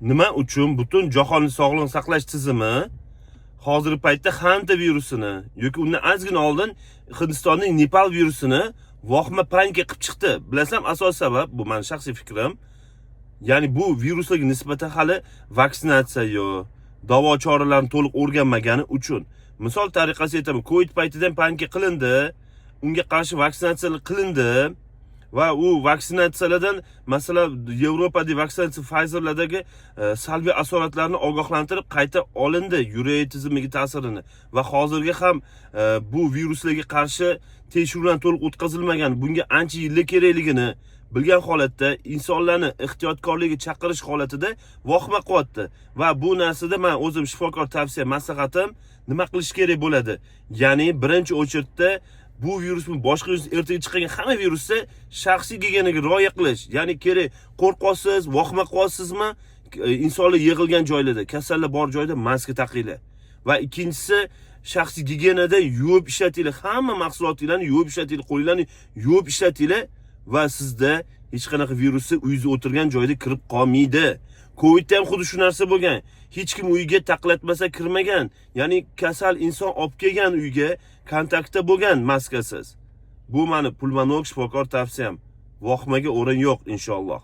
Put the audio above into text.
Nima uchun butun jahon sog'liqni saqlash tizimi hozirgi paytda Xanta virusini yoki undan ozgina oldin Hindistonning Nipah virusini vahima, паника qilib chiqdi? Bilasizlarmi, asosiy sabab, bu mani shaxsiy fikrim, ya'ni bu viruslarga nisbatan hali vaksinatsiya yo'q, davo choralarini to'liq o'rganmagani uchun. Misol tariqasida aytaman, COVID paytida ham паника qilindi, unga qarshi vaksinatsiyalar qilindi va u vaksinatsiyalardan, masalan, Yevropadagi vaksinatsiya Pfizerlardagi salbiy asoratlarni ogohlantirib qayta olindi, yurak tizimiga ta'sirini va hozirgi ham bu viruslarga qarshi tekshiruvlar to'liq o'tkazilmagan, bunga ancha yillar kerakligini bilgan holatda insonlarni ehtiyotkorlikka chaqirish holatida vahima qilyapti. Va bu narsada man o'zim shifokor tavsiya maslahatim, nima qilish kerak bo'ladi? Ya'ni birinchi очередь da bu virusmi, boshqa virus, ertaga chiqqan hamma virusda shaxsiy gigiyenaga rioya qilish. Ya'ni kerak, qo'rqyapsiz, vahima qilyapsizmi, insonlar yig'ilgan joylarda, kasallar bor joyda maska taqinglar. Va ikkinchisi, shaxsiy gigiyenada yuvib ishlatinglar, hamma mahsulotinglarni yuvib ishlatinglar, qo'linglarni yuvib ishlatinglar va sizda hech qanaqa virusi uyingizda o'tirgan joyda kirib qolmaydi. COVIDda ham xuddi shu narsa bo'lgan, hech kim uyga taqlatmasa kirmagan, ya'ni kasal inson olib kelgan uyga, kontaktda bo'lgan maskasiz. Bu mani pulmonolog shifokor tavsiyam. Vahimaga o'rin yo'q, inshaalloh.